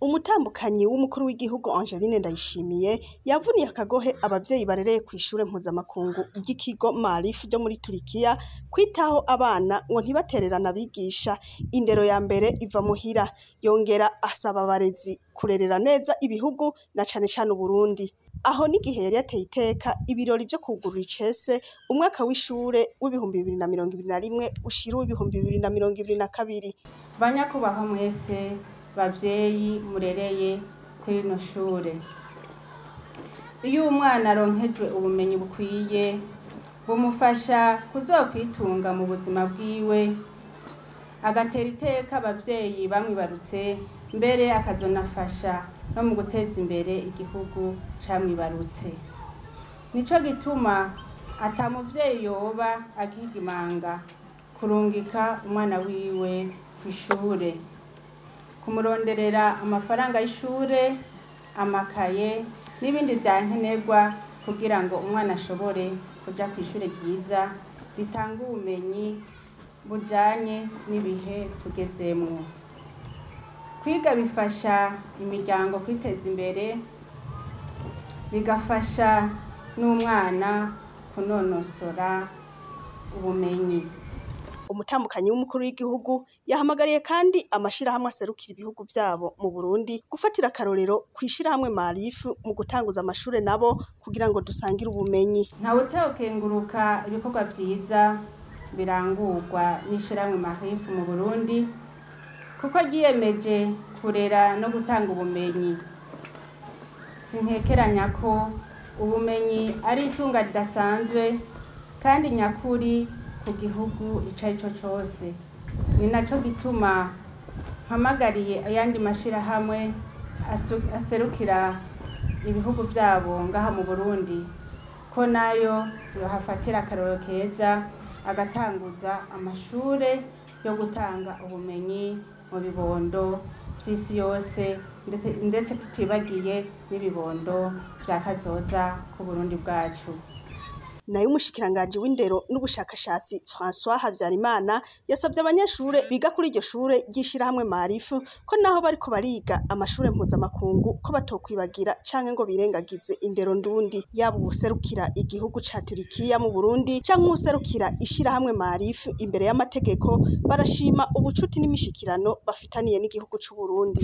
Umutambukanyi w'umukuru w'igihugu Angeline Ndayishimiye yavuniye akagohe abavyeyi barereye kw'ishure mpuzamakungu ry'ikigo Maarif ryo muri Turikiya kwitaho abana ngo ntibatererane abigisha. Indero ya mbere iva muhira. Yongera asaba abarezi kurerera neza ibihugu na cane cane Uburundi. Aho n'igihe yari yateye iteka ibirori vyo kwugurura icese umwaka w'ishure w'2021 ushira uw'2022. Banyakubahwa mwese bavyeyi murereye kuri rino shure, iyo umwana aronkejwe ubumenyi bukwiye bumufasha kuzokwitunga mu buzima bwiwe, agatera iteka abavyeyi bamwibarutse, mbere akazonafasha no mu guteza imbere igihugu camwibarutse. Nico gituma ata muvyeyi yoba akigimanga kurungika umwana wiwe kw'ishure, kumuronderera amafaranga y'ishure, amakaye n'ibindi vyankenerwa kugira ngo umwana ashobore kuja kw'ishure ryiza ritanga ubumenyi bujanye n'ibihe tugezemwo. Kwiga bifasha imiryango kwiteza imbere, bigafasha n'umwana kunonosora ubumenyi. Umutambukanyi w'umukuru w'igihugu yahamagariye kandi amashirahamwe aserukira ibihugu vyabo mu Burundi gufatira akarorero kw'ishirahamwe Maarif mu gutanguza amashure nabo kugira ngo dusangire ubumenyi. Ntawutekenguruka ibikorwa vyiza birangurwa n'ishirahamwe Maarif mu Burundi, kuko ryiyemeje kurera no gutanga ubumenyi. Sinkekeranya ko ubumenyi ari itunga ridasanzwe kandi nyakuri ku gihugu ico arico cose. Ni naco gituma mpamagariye ayandi mashirahamwe aserukira ibihugu vyabo ngaha mu Burundi ko nayo yohafatira akarorero keza, agatanguza amashure yo gutanga ubumenyi mu bibondo vy'isi yose, ndetse tutibagiye n'ibibondo vya kazoza ku Burundi bwacu. Nayo umushikiranganji w'indero n'ubushakashatsi François Habyarimana yasavye abanyeshure biga kuri iryo shure ry'ishirahamwe Maarif ko naho bariko bariga amashure mpuzamakungu ko batokwibagira canke ngo birengagize indero ndundi, yaba uwuserukira igihugu ca Turikiya mu Burundi canke uwuserukira ishirahamwe Maarif imbere y'amategeko, barashima ubucuti n'imishikirano bafitaniye n'igihugu c'Uburundi.